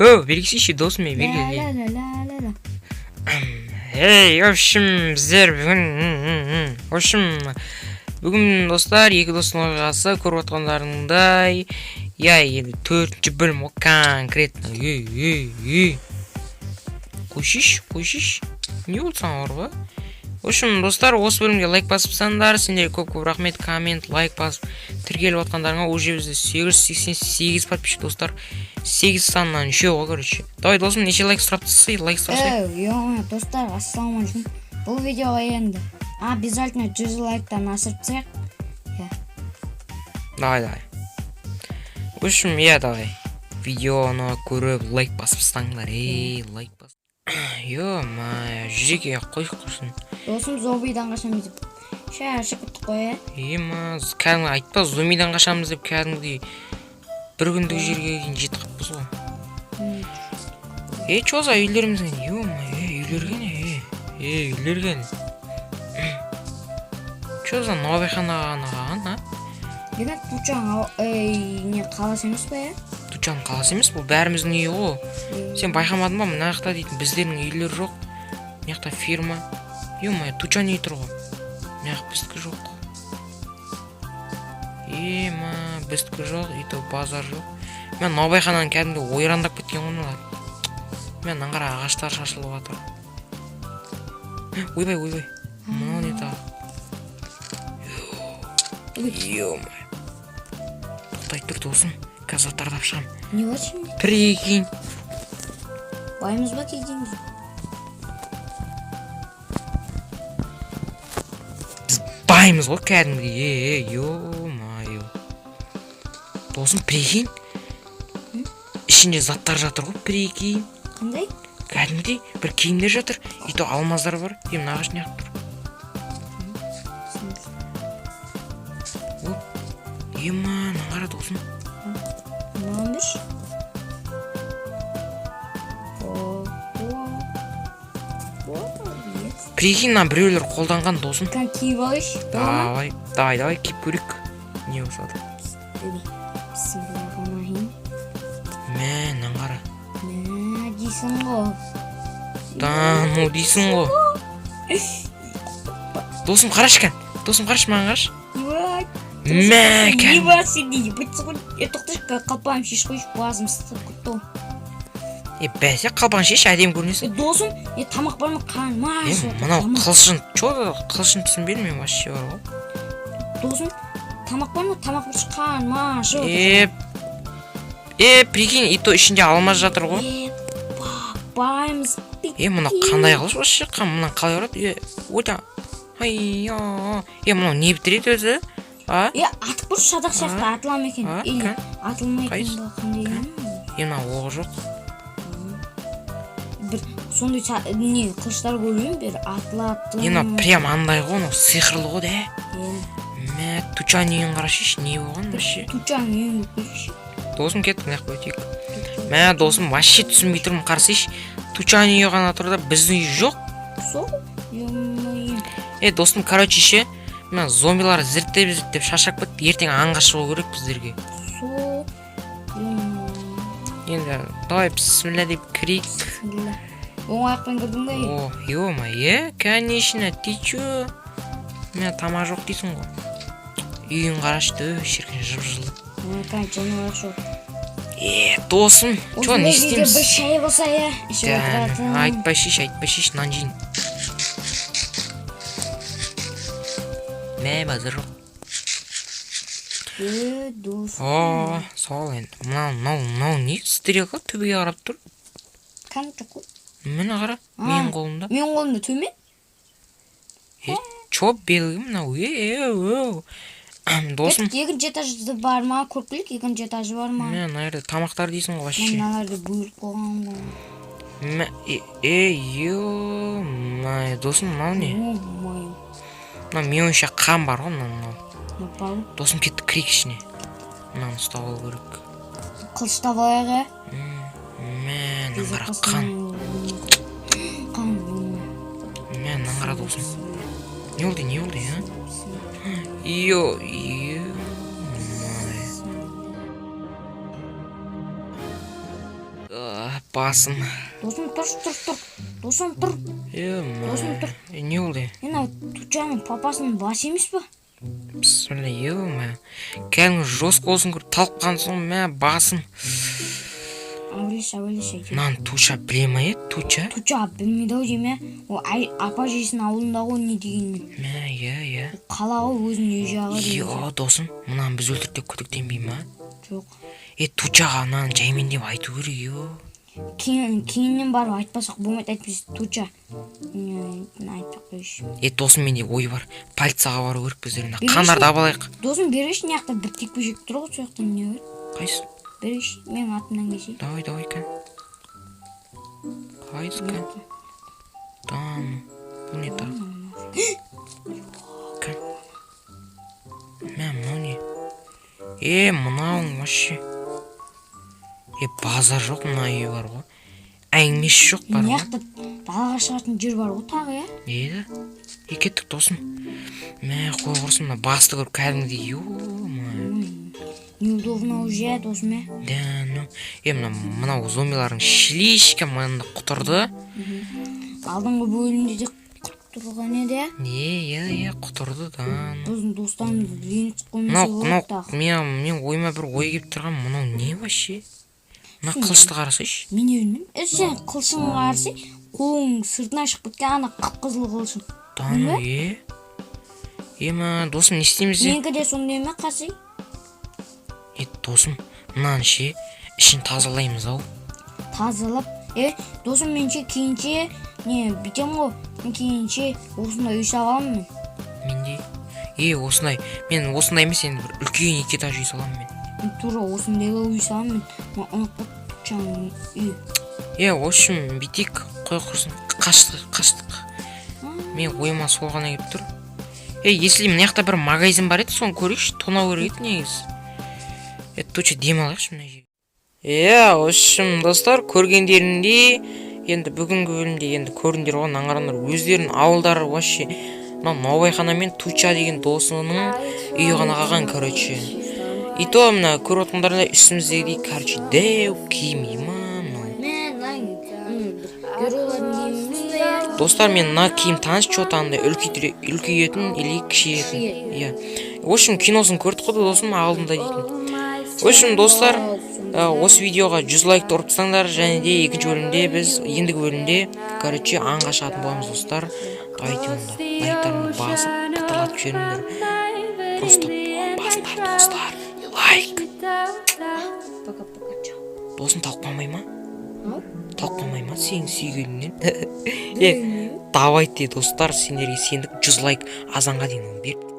О, бергісейші досым, бері кел. Эй, в общем, біздер бүгін, в общем, бүгін, достар, екі достың оқиғасы көріп отқандарыңдай, иә, енді төртінші бөлім ғой конкретно. Ей, ей, ей. Қойшиш, қойшиш. Не болды саған, ұрға? В общем, достар, осы бөлімге лайк басыпсаңдар, сендерге көп-көп рахмет, коммент, лайк басып, тіркеліп отқандарыңа. Уже бізде 888 подписчик, достар. 8 саннан үшеу ғой, короче. Давай, досым, неше лайк сұрап тастасай, лайк сұрасай. Ей, ё, достар, ассалаумағалейкум. Бұл видеоға енді обязательно 100 лайктан асырып тастайық. Иә. Давай, давай. В общем, иә, давай. Видеоны көріп, лайк басып тастаңдар, ей, лайк бас. Ё-моё, жүзеге қой құрсын. Досым, зомбидан қашамыз деп шаршап кеттік қой, иә. Ема, кәдімгі айтпа, зомбидан қашамыз деп кәдімгідей бір күндік жерге дейін жетіп қалыппыз ғой. Е, чё за үйлеріміз? Ё-моё, үйлерге не? Е, үйлерге не? Чё за наубайхана қалған, а? Деген Тучан, ей, не қаласы емес па, иә? Тучан қаласы емес, бұл бәріміздің үйі ғой. Сен байқамадың ба, мына жақта дейтін біздердің үйлер жоқ. Мына жақта фирма. Ё-моё, Тучан үйі тұр ғой. Мына жақ біздікі жоқ. Ема, біздікі жоқ, и то базар жоқ. Мен наубайхананы кәдімгі ойрандап кеткен ғой мыналар. Мен мынаны қара, ағаштар шашылып жатыр. Ойбай, ойбай. Мынау не тағы? Ё-моё. Тоқтай тұр, досым. Қазір заттарды алып шығамын. Не бар ішінде? Прикинь. Баймыз ба, кедейміз ба? Біз баймыз ғой кәдімгідей. Е, ё-моё. Досым, прикинь. Ішінде заттар жатыр ғой, прикинь. Қандай? Кәдімгідей бір киімдер жатыр. И то алмаздар бар. Е, мына ағаш неғып тұр? Оп. Ема, мынаны қара, досым. Мынаны берші. О, о. О, yes. Прикинь, мына біреулер қолданған, досым. Кән киіп алайыншы. Бола ма? Давай, давай, давай, киіп көрейік. Не болса да. Бисмиллахиррахманиррахим. Мә, мынаны қара. Мә, дейсің ғой. Да, ну дейсің ғой. Досым, қарашы кән. Досым, қарашы, маған қарашы. Ебать. Мә, кән. Ебать, сен де ебать ғой. Е, тоқташы, қалпағым шешіп қойшы, басым ысытып кетті ғой. Е, бәсе, қалпағын шеш, әдемі Е, көрінесің. досым, е, тамақ бар ма? Қарным Е, ашып жатыр, мынау тамақ. қылышын, чё за қылышын түсінбедім мен вообще бар ғой. Досым, тамақ бар ма? Тамақ берші, қарным ашып жатыр. Е, е, прикинь, и то ішінде алмаз жатыр ғой. Е, баймыз. Е, мынау қандай қылыш вообще? Мынаны қалай ұрады? Е, ойда. Ай, е, мынау не бітіреді өзі? А? Е, атып көрші, шатақ сияқты атыла ма екен? А, Или кән? атылмай екен Қайсы? ба, қандай екен? Е, мынау оғы жоқ. Бір сондай не қылыштар көріп бір атылатын. Е, мынау прям андай ғой, мынау сиқырлы ғой, да? Е, Мә, Тучан үйін қарашы, не болған вообще? Тучан үйін көрші. Досым, кеттік, мына жаққа өтейік. Мә, досым, вообще түсінбей тұрмын, қарасайшы. Тучан үйі ғана тұр да, біздің үй жоқ. Сол, ё-моё. Е, досым, короче ше, мына зомбилар зерттеп зерттеп шаршап кетті, ертең аңға шығу керек біздерге. Сол, ё-моё. Енді давай бісміллә деп кірейік. Бисмилля. Оң аяқпен кірдің бе? О, ё-моё, конечно, ты чё? Мә, тамақ жоқ дейсің ғой. Үйін қарашы, тө, шіркін, жып-жылы. Кән жануар жоқ. Е, досым, чё, не Осындай жерде істейміз? бір шай болса, иә, ішіп отыратын. Айтпай шеш, айтпай шеш, нан жейін. Мә, базар жоқ. Е, дос. О, сол енді. Мынау, мынау, мынау не? Стрелка төбеге қарап тұр. Кән жоқ қой. Міне қара, А. менің қолымда. Менің қолымда төмен. Е, чё белгі мынау? Е, е, е. Досым, Кеттік, екінші этажы бар ма? Көріп келейік, екінші этажы бар ма? мә, мына жерде тамақтар дейсің ғой вообще. Мыналарды бөліп қойған ғой. Мә, е, е, ё-моё, досым, мынау не? Ё-моё. Мына менің ойымша қан бар ғой, мынау, мынау. Мынау бар ғой. Досым, кеттік, кірейік ішіне. Мынаны ұстап алу керек. Қылыш таба алайық, иә? Мә, мынаны қара, қан. Қан. Мә, мынаны қара, досым. Не болды, не болды, а? Ё, ё-моё. Басым. Досым, тұршы, тұр, тұр, досым, тұр. Е. Досым, тұр. Не болды? Мынау Тучаның папасының басы емес па? Бісміллә, е, кәдімгі жестко болсын, көріп талып қалған соң, мә, басым. Әуелеш, әуелеш, әйтеуір. Мынаны Туча біле ма, е, Туча? Туча білмейді ау деймін, иә. Ол апа жесінің ауылында ғой, не дегенмен. Мә, иә, иә. Қала ғой, өзінің үй жағы деген. Е, досым, мынаны біз өлтірдік деп күдіктенбей ма? Жоқ. Е, Тучаға мынаны жаймен деп айту керек, е. Кейіннен барып айтпасақ болмайды, әйтпесе Туча не, айтпай қойшы. Е, досым, менде ой бар, полицияға бару керек біздер, мына Береші. қандарды алып алайық. Досым, береші, мына жақта бір текпешек тұр ғой, сол жақтан не бар? Қайсы? Береші, менің атымнан келсе. Давай, давай, кән, қайсы, кән? Да ну, бұл не тағы, кән? Мә, мынау не? Е, мынауың вообще, е, базар жоқ, мына үй бар ғой, әңгімесі жоқ бар Мына ғой. жақта далаға шығатын жер бар ғой тағы, иә. Еді, е, кеттік, досым. Мә, қой құрсын, мына басты көріп кәдімгідей, ё. Неудобно уже, досым, иә. Да ну, е, мынау зомбилардың слишком мында құтырды. Алдыңғы бөлімде де құтырған еді, иә. Не, иә, иә, құтырды да, ну. Біздің достарымыз ренжіп қоймаса Мынау болады мынау тағы. Мен ойыма бір ой келіп тұрған, мынау не вообще? Мына қылышты қарасайшы. Мен не білмеймін, е, сен қылышыңа қарасай, қолың сыртына шығып кеткен, ана қып қызыл қылышың. Да ну, е, е, ма, досым, не істейміз, е? Менікі де сондай ма, қасый? Е, досым, мынаны ше, ішін тазалаймыз ау. Тазалап, е, досым, мен ше, кейінше не бүйтемін ғой, мен кейінше осындай үй салып аламын мен. Менде, е, осындай, мен осындай емес енді, бір үлкен екі этаж үй саламын мен. Мен тура осындайлау үй саламын мен. Маған ұнап қалды Тучаның үйі. Е, в общем, бүйтейік, қой құрсын, қаштық, қаштық. Мен ойыма сол ғана келіп тұр. Е, если мына жақта бір магазин бар еді, соны көрейікші, тонау керек еді негізі. Е, точно, демалайықшы мына жерге. Иә, в общем, достар, көргендеріндей, енді бүгінгі бөлімде енді көрдіңдер ғой, мына қараңдар, өздерінің ауылдары вообще, мынау наубайхана мен Туча деген досының үйі ғана қалған, короче. И то мына көріп отырғандарыңдай, үстіміздегідей, короче, дәу киім ма мынау? Мен геройлардың киімі емес пе, иә? Достар, мен мына киім таныс, че то андай үлкейетін или кішіретін, иә. В общем, киносын көрдік қой, досым, алдында дейтін. В общем, достар, осы видеоға 100 лайкты ұрып тастаңдар, және де екінші бөлімде біз, ендігі бөлімде, короче, аңға шығатын боламыз, достар. Давайте онда лайктарыңды басып, пытырлатып жіберіңдер, просто басыңдар, достар, лайк. Пока, пока, чао. Досым, талып қалмай ма? Ау? Талып қалмай ма сенің сүйгеніңнен? Е, давайте, достар, сендерге сендік, 100 лайк азанға дейін беріп.